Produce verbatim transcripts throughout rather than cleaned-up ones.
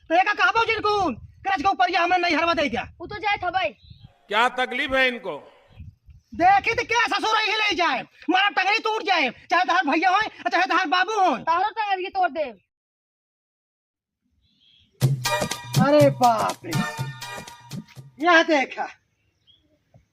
तो एका कहबो जिनको, कि रजको ऊपरिया हमरे नैहरवा दे द्या। उ तो जाए थबई। क्या तकलीफ है इनको? देखी तो क्या ससुर ही ले जाए, मारा टंगरी टूट जाए, चाहे तहार भैया होए, चाहे तहार बाबू होए। तहरो टंगरी तोड़ दे। अरे बाप रे, यह देखा,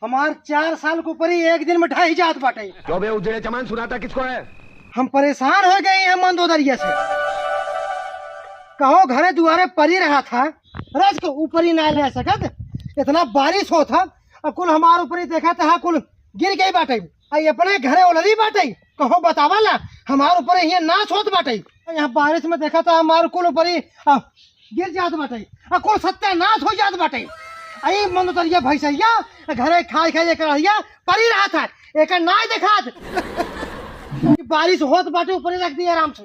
हमार चार साल के ऊपर ही एक दिन में ढाई जात बाटे। क्यों बे उजड़े चमान, सुनाता किसको है? हम परेशान हो गए हैं मंदोदरिया से। कहो घरे दुआरे परी रहा था, रज के ऊपर ही ना रह सकत, इतना बारिश होत ह, अब कुल हमार ऊपर ही देखा था, कुल गिर गई बाटे। आ ये अपने घरे ओलरी बाटे, कहो बतावा ला, हमार ऊपर ही नाश होत बाटे। यहाँ बारिश में देखा था हमार कुल ऊपर ही, आ, गिर जात बाटे, आ कुल सत्यानाश हो जात बाटे। आ ई मंदोदरिया भैंसैया घरे खाए खाए एक रहैया परी रहा था, एक नाय देखात। बारिश होत बाटे, ऊपर ही रख दिया आराम से।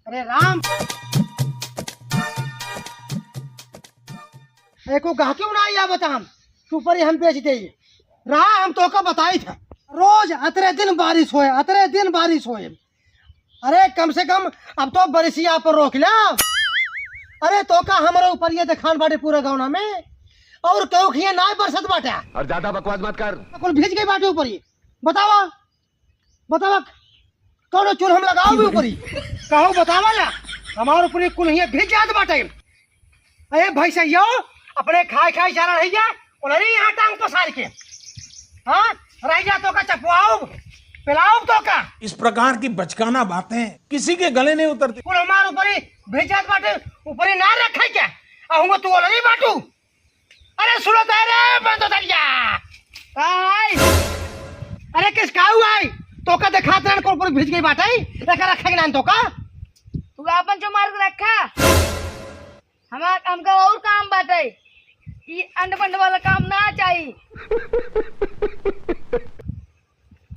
अरे राम, एको गाहकी ना आया बताम, ऊपर ही हम बेच दे रहा, हम तोका बताई था। रोज अतरे दिन बारिश होए, अतरे दिन बारिश होए। अरे कम से कम अब तो बरिसिया पर रोक ला। अरे तोका हमरे ऊपर ये देखान बाटे पूरा गाँव में, और केहू खिए ना बरसत बाटे। और ज्यादा बकवास मत कर। कुल भीज गई बाटे ऊपर ही। बतावा, बतावा, कौनो चूल्हा में लगाओ भी ऊपर ही। कहो बतावा ला, हमारे ऊपर ही कुल हिया भीज जात बाटे। अरे भैंसैया, अपने खाए खाए जा रही है, उलरी यहाँ टांग पसार के। हाँ, रह जा तोका चपवाउब, पिलाउब तोका। इस प्रकार की बचकाना बातें किसी के गले नहीं उतरती। कुल हमार ऊपरी भेजात बाटे, ऊपरी ना रखे क्या? अहुआ तू उलरी बाटू। अरे सुनो तो रे मंदोदरिया। का आई? अरे किस काऊ आई? तोका देखात रहन कुल ऊपरी भीज गई बाटे, एका रखे के नान तोका। तू आपन जो मार के रखा। हमार, हमका और काम बाटे, ई अंड बंड वाला काम ना चाही।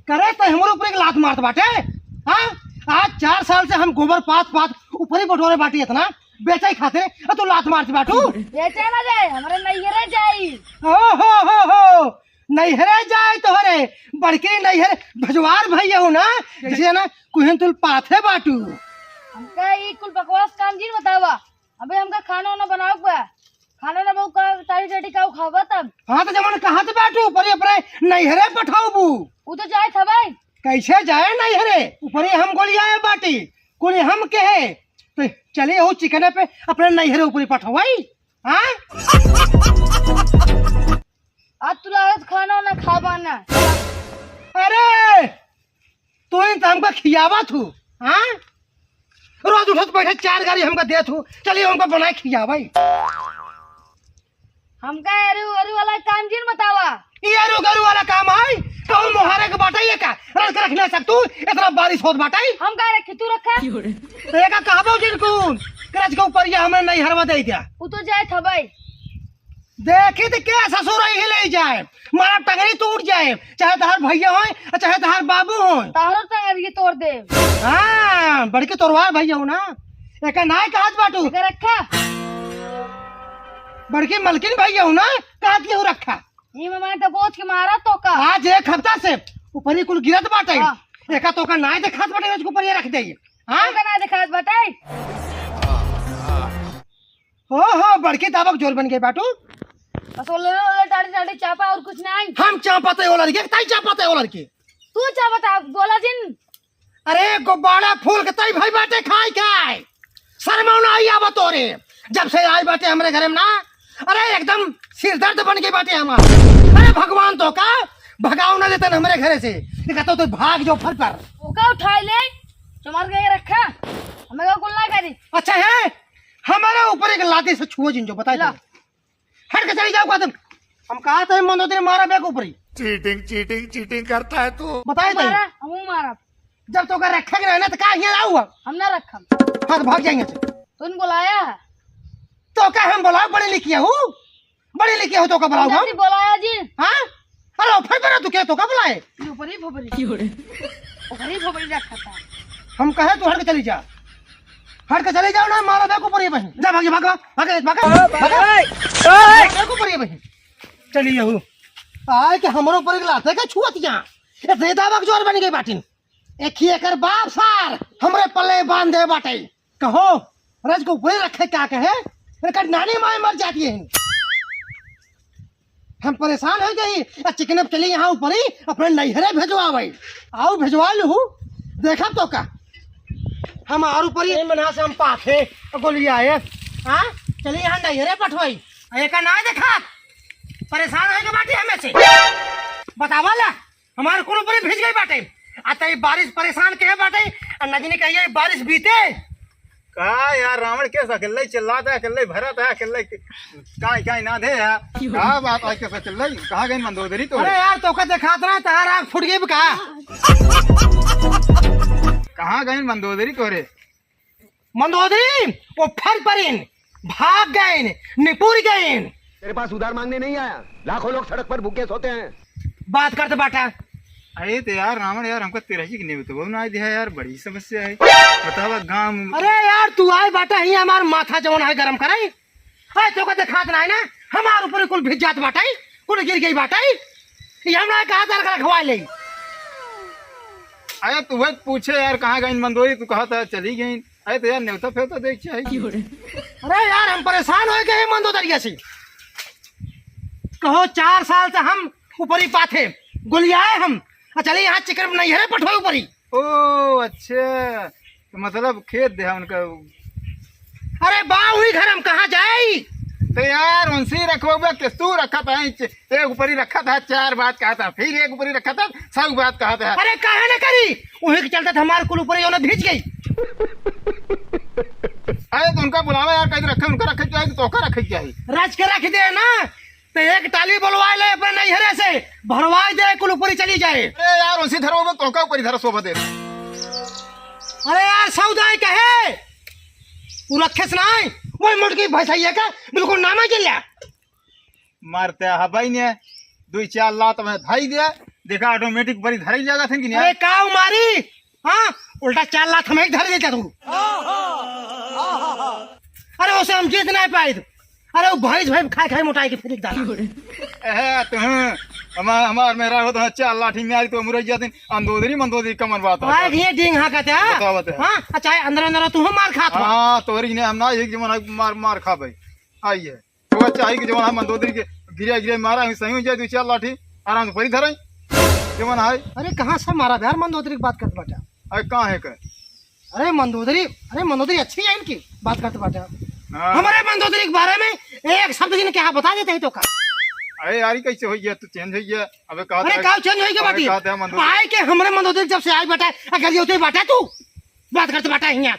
करे तो हमरे ऊपर एक लात मारत बाटे। हाँ, आज चार साल से हम गोबर पात पात ऊपर ही बटोरे बाटी इतना बेचे खाते, और तू लात मारत बाटू। बेचे ना जाए, हमरे नैहरे जाई। ओ हो हो हो, नैहरे जाए तोहरे, बड़के नैहरे भजवार भैया हो ना, जैसे ना कुहन तुल पाथे बाटू। हमका ई कुल बकवास काम जिन बतावा। अबे हमका खाना वाना बनावे के बा। खाना ना बहू का तारी डटी का खावा तब। हाँ तो जवन कहा तो बैठू ऊपरी अपने नैहरे पठाऊबू। उ तो जाए था भाई। कैसे जाए नैहरे? ऊपरी हम गोलियाए बाटी, कुली हम के है। तो चलिए हो चिकने पे अपने नैहरे ऊपरी पठवाई। हाँ? आज तू लागत खाना ना खाबा ना। अरे तू ही तो हमका खियावा थू, हाँ? रोज उठत बैठे चार गारी हमका देत हू, चलिए हमका बनाए खियावा। हमका एरू एरू वाला काम जिन बतावा। ई एरू गरू वाला काम है? कहूँ मोहारे के बाटे ये का? रख रख ना सक तू, इतना बारिश होत बाटे। हम का रखी, तू रखा। तो ये का कहबो जिनको, कि रज के ऊपर ये हमें नहीं हरवा दे दिया। उ तो जाए था भाई। देखी तो क्या ससुर ही ले जाए, मारा टंगरी टूट जाए, चाहे तहार भैया होए, चाहे तहार बाबू होए। तहरो टंगरी तोड़ दे। हाँ, बड़की तोरवार भैया हो ना, एका नाय कहत बाटू। एका रखा। बड़की मलकिन भैया हो ना, कहत केहू रखा। ये मैं तो गोच के मारा तो का। आज एक हफ्ता से ऊपरी कुल गिरत बाटे। हाँ। एका तो का नाय देखात बाटे, रोज के ऊपर ये रख दे। हाँ? तो का नाय देखात बाटे। हो, हो, बड़की दाबक जोर बन गई बाटू। बस ओलर, ओलर, टाड़ी, टाड़ी, चापा और कुछ नहीं। हम चापा ते ओलर के, ताई चापा ते ओलर के। तू चापा ता, बोला जिन। अरे, गुब्बारा फूल के ताई भाई बाटे खाए खाए। शर्मा ना आई आवा तोरे। जब से आई बाटे हमरे घरे में ना, अरे, एकदम सिर दर्द बन गई बाटे हमार। अरे, भगवान तो का, भगाओ ना लेते हमरे घरे से। ये कहता तो भाग जो फट पर। ओका उठाई ले, चमार के रखा। हमें का कुल्ला करी। अच्छा है, हमारे ऊपर एक लाठी से छुओ जिन जो बताए ला। दे। हट के चली जाओ, कहते हम कहा था, मंदोदरी मारा बैक ऊपरी। चीटिंग, चीटिंग, चीटिंग करता है तू। बताए थे। मारा, हमू मारा। जब तो का रखा के रहना तो का हियाँ आऊ हम? हम ना रखम। हाँ, तो भाग जाएंगे से। तूने बुलाया है। तो का हम बुलाओ, बड़े लिखिया हूँ, बड़े लिखिया हूँ तो का बुलाओ हम? जल्दी बुलाया जी। हाँ? अरे, फिर मेरा तू क्या तो का बुलाए? ये ऊपर ही भोपरी। ऊपर ही भोपरी रखा था। हम कहे तू हट के चली जा। हट के चली जाओ ना, मारा बैक ऊपर ये बहिन। जा भागी, भागा, भागा, भागा, भागा। बैक ऊपर ये बहिन। चली जाऊ। आए के हमरो ऊपर एक लाते के छुअतिया। ये रेदा बक जोर बन गई बाटिन। एक ही एकर बाप सार हमरे पल्ले बांध दे बाटे। कहो, रज को ऊपरे रखे का कहे? इनका नानी माई मर जाती है। हम परेशान होइ गई। आ चिकन अब चली यहाँ ऊपरी, अपने नैहरे भेजवावै। आउ भेजवा लूँ, देखब तोका। हम आउ ऊपरी मना से हम पाथे गोलियाए। हाँ, चली यहाँ नैहरे पठवाई। एका ना देखा, परेशान होइ के बाटी हमें से। बतावा ला, हमार कुल ऊपरी भीज गई बाटे। आ तई बारिश परेशान के बाटे, आ नजनी कहिए बारिश बीते। का यार रावण के अकेले चिल्लात है, अकेले भरत है, अकेले काई काई ना दे है। का बात आज कैसे चिल्लाई? कहाँ गई मंदोदरी तो? अरे यार, तोका देखात ना, तार आँख फूट गई का? कहाँ गई मंदोदरी तोरे? मंदोदरी, वो फर परिन, भाग गइन, निपुर गइन। तेरे पास उधार मांगने नहीं आया, लाखों लोग सड़क पर भूखे सोते हैं। बात करत बाटा। अरे तो यार रावण यार, हमका तेरही के नेवतवा ना दिया यार, बड़ी समस्या है। बतावा गाँव। अरे यार, तू आए बाटा ही, हमार माथा जवन है गरम करे। अरे तोका देखात ना है ना, हमार ऊपर कुल भिज जात बाटा, कुल गिर गई बाटा। ये हमरा कहा तार का रखवा ले। अरे तू वही पूछे यार, कहाँ गई मंदोदरी, तू कहा था चली गई। अरे तो यार, नेवता फेवता देख के आई। अरे यार, हम परेशान होइ गए मंदोदरिया से। कहो, चार साल से हम ऊपरी पाथे, गोलियाए हम। आ चले यहाँ चिकन नैहरे पठवाए ऊपरी। ओ, अच्छा, तो मतलब खेत दे उनका। अरे बा हुई घर, हम कहाँ जाई? तो यार, उनसे ही रखवा, किस्तू रखा था, एक ऊपरी रखा था, चार बात कहा था, फिर एक ऊपरी रखा था, सब बात कहा था। अरे काहे न करी, वही के चलते तो हमार कुल ऊपरी जौन भीज गई। अरे तो उनका बुलावा यार, कहीं रखे, उनका रखे चाहिए, तो तोहका रखे चाहिए। रच के रख दे ना, तो एक टाली बोलवा ले अपने नैहरे से, भरवा दे, कुल ऊपरी चली जाए। अरे यार, उनसे धरो, वो तोहका ऊपरी धरो, शोभा दे। अरे यार, सौदा है कहे, वो रखे से ना, वही मुटकी भैंसैया का बिल्कुल नाम है जिल्ला। मारते हबाई ने, दुई चार लात में धाई दे, देखा automatic बड़ी धरई जागत है कि नहीं? अरे काऊ मारी, हाँ, उल्टा चार लात हमें धर देता तू। अरे उसे हम जीत नहीं पाए। अरे वो भैंस भाई खाए खाए मोटाई के फिर डाला। ए, तुम, हमार, हमार मेहरा हो तो चार लाठी में आई तो मुरैया दिन अंदोदरी मंदोदरी कमन बात है। आए घिए डींग हाँ कहते हैं। बतावत है। हाँ, अच्छा, अंदर अंदर तू मार खात हो। हाँ, तोरी ने हम ना एक जमाना मार, मार खा भाई। आइए। तो चाही कि जवन हम मंदोदरी के गिरिया गिरिया मारा, हम सही हो जाए, दुई चार लाठी आराम से परी धराई। जवन है। अरे, कहाँ से मारा बे यार, मंदोदरी की बात करत बाटा। अरे, कहाँ है का? अरे, मंदोदरी, अरे, मंदोदरी अच्छी है इनकी, बात करत बाटा। हाँ। हमारे मंदोदरी के बारे में एक शब्द जिन क्या बता देते हैं तो का? अरे यार, ई कैसे हो गया? तू change हो गया। अबे कहा अरे, था, का change हो गया अबे बाटी? कहा था मंदोदरी। आए के हमरे मंदोदरी जब से आए बाटा, अगर ये होते बाटा तू, बात करत बाटा हियाँ।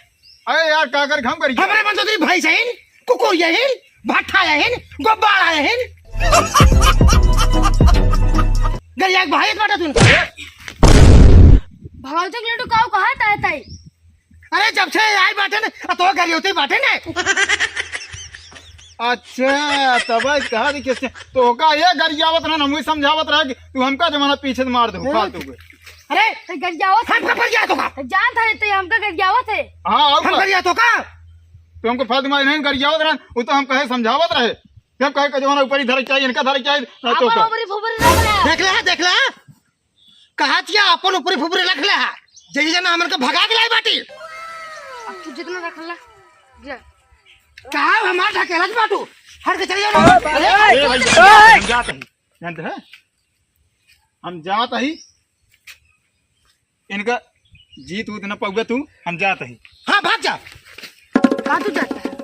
अरे यार, का कर हम करी? हमरे मंदोदरी भैंस है, कुकुर यहिन, भट्ठा यहिन, गोब्बारा यहिन। गरिया के भाई बाटा तू। भगवती के लड्डू काऊ कहा ताई ताई? अरे जब से आई बाटे ने, आ तो गरियोती बाटे ने। अच्छा, तब आज कहा कि कैसे तोहका ये गरियावत रहन, हम ही समझावत रहे कि तू हमका जमाना पीछे से मार दे, हम्म। फालतू के। अरे, तो गरियावत हम है। कब गरिया तो का? तो जान था तो हमका गरियावत है। हाँ, और हम का? गरिया तो का? तू हमको फालतू मार नहीं गरियावत रहन, वो तो हम कहे समझावत रहे। जब कहे के जमाना ऊपर ही धरे चाहिए, इनका धरे चाहिए, ना तो आपन का। ऊपरी फुफरी रख ले। देख ले, देख ले। कहा थिया अपन ऊपरी फुफरी रख ले। जही जना हमन के भगा के लाई बाटी। अब तू जितना रख ले, जा। कहा हमार ढकेलत बाटू? हट के चले जाओ ना। अरे, ए भाई, हम जात ही। जानते हैं? हम जात ही। इनका जीत उत न पउबे तू, हम जात ही। हाँ, भाग जा। कहाँ तू जाता है?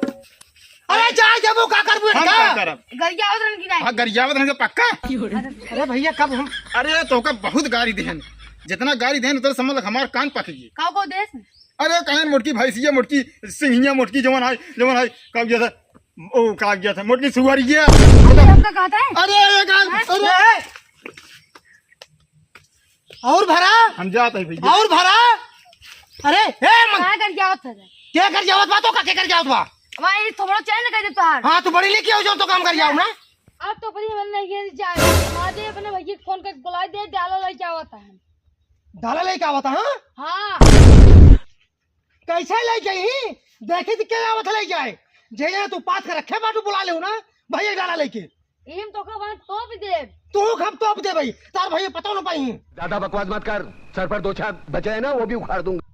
अरे, जा जबू का करबू हम इनका? का करब? गरियावत रहन की नहीं? हाँ, गरियावत रहन के पक्का। अरे भैया, कब हम अरे, तोहका बहुत गारी देहन। जितना गारी देहन, उतना समझ लग हमार कान पक गई। का को देश में? अरे, कहेन मोटकी भैंसिया, मोटकी सिंहिया, मोटकी जवन है, जवन है, का गया था? ओ, का गया था? मोटकी सुअरिया। अरे, हमका कहता है? अरे, अरे, का, हाँ? अरे। और भरा? हम जात है भैया। और भरा? अरे, हे मन- का कर जावत है? क्या कर जावत बा तो का, क्या कर जावत बा? भाई, थोड़ा change कर देता है। हाँ, तू बड़ी लेके आओ जो तो काम कर जाओ ना। अब तो बड़ी मन नहीं गिर जाए। माँ दे अपने भैया के फोन करके बुला दे, डाला लेके आवत है। डाला लेके आवत है, हाँ? हाँ। कैसे ले जाई? देखी तो क्या आवत ले जाए। जे तू पास कर रखे बाटू बुला ले ना, भैया डाला लेके। इम तो का बात तोप देब। तू हम तोप दे भाई, तार भैया पता न पाई। ज्यादा बकवास मत कर, सर पर दो छाप बचे हैं ना, वो भी उखाड़ दूंगा।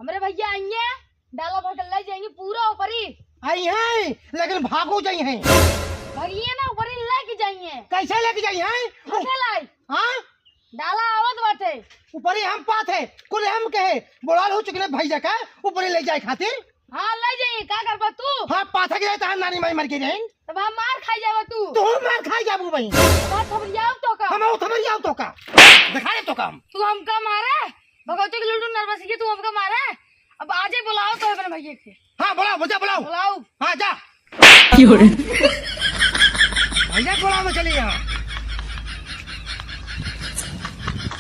हमरे भैया आएंगे, डाला भर के ले जाएंगे पूरा ऊपरी। आई हैं, लेकिन भागो जाई हैं। भगिए ना, ऊपर ही लेके जाई हैं। कैसे लेके जाई हैं? कैसे लाई? हाँ? डाला आवत बाटे। ऊपर ही हम पात है, कुल हम कहे, बोलाल हो चुकले भैया का, ऊपर ही ले जाए खातिर। हाँ, ले जाइए, का करबा तू? हाँ, पाथा के जाए तो हम नानी माई मर गई रही। तब हम मार खाई जाबा तू। तू मार खाई जाबू बहिन। तब हम थबरियाओ तो का? हम थबरियाओ तो का? दिखा दे तो का हम। तू हमका मारे? भगवती के लूडू नरबस के तू हमका मारे? अब आजे बुलाओ तो अपने भैया के। हाँ, बुलाओ, भैया बुलाओ। बुलाओ। हाँ, जा। क्यों रे? भैया बुलाओ, मैं चली यहाँ।